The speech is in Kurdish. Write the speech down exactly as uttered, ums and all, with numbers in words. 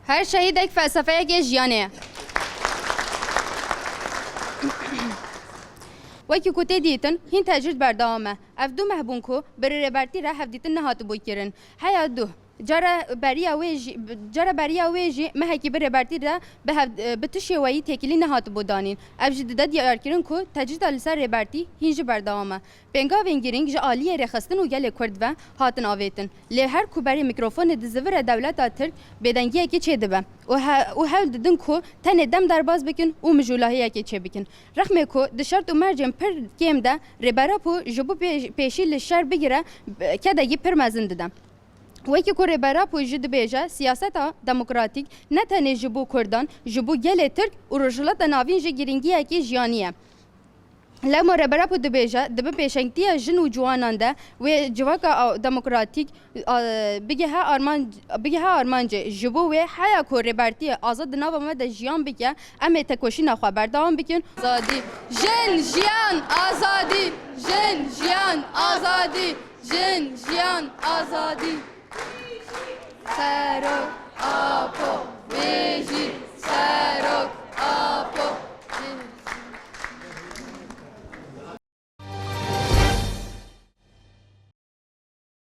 Her şehîdek felsefeyekê jiyanê ye. Wekî ku tê dîtin, hîn tecrîd berdewam e. Ev du meh bûn ku bi rêbertî re hevdîtin nehatibû kirin. Heya du. Cara beriya wê jî, cara beriya wê jî mehekî bi rêbertî re bi hev-, bi tu şêweyî têkilî nehatibû danîn. Ev jî dide diyarkirin ku tecrîda li ser rêbertî hîn jî berdewam e. Pêngavên girîng ji aliyê rêxistin û gelê Kurd ve hatin avêtin. Lê her ku berê mîkrofonê dizivire dewleta Tirk, bêdengiyekê çêdibe û he-, û hewl didin ku tenê dem derbas bikin û mijûlahiyekê çêbikin. Rexmê ku di şert û mercên pir kêm de Rêber Apo ji bo pê-, pêşî li şer bigire, kedekî pir mezin dide. Wekî ku Rêber Apo jî dibêje, siyaseta demokratîk ne tenê ji bo Kurdan, ji bo gelê Tirk û Rojhilata Navîn jî girîngiyekî jiyanî ye. Lewma Rêber Apo dibêje, di bin pêşengtiya jin û ciwanan de wê civaka a-, demokratîk, a, bigihe armanc-, bigihe armancê. Ji bo wê heya ku rêbertiyê azad di nava me de jiyan bike, em ê tekoşîna xwe berdewam bikin. Azadî, jin, jiyan, azadî, jin, jiyan, azadî, jin, jiyan, azadî. Sero.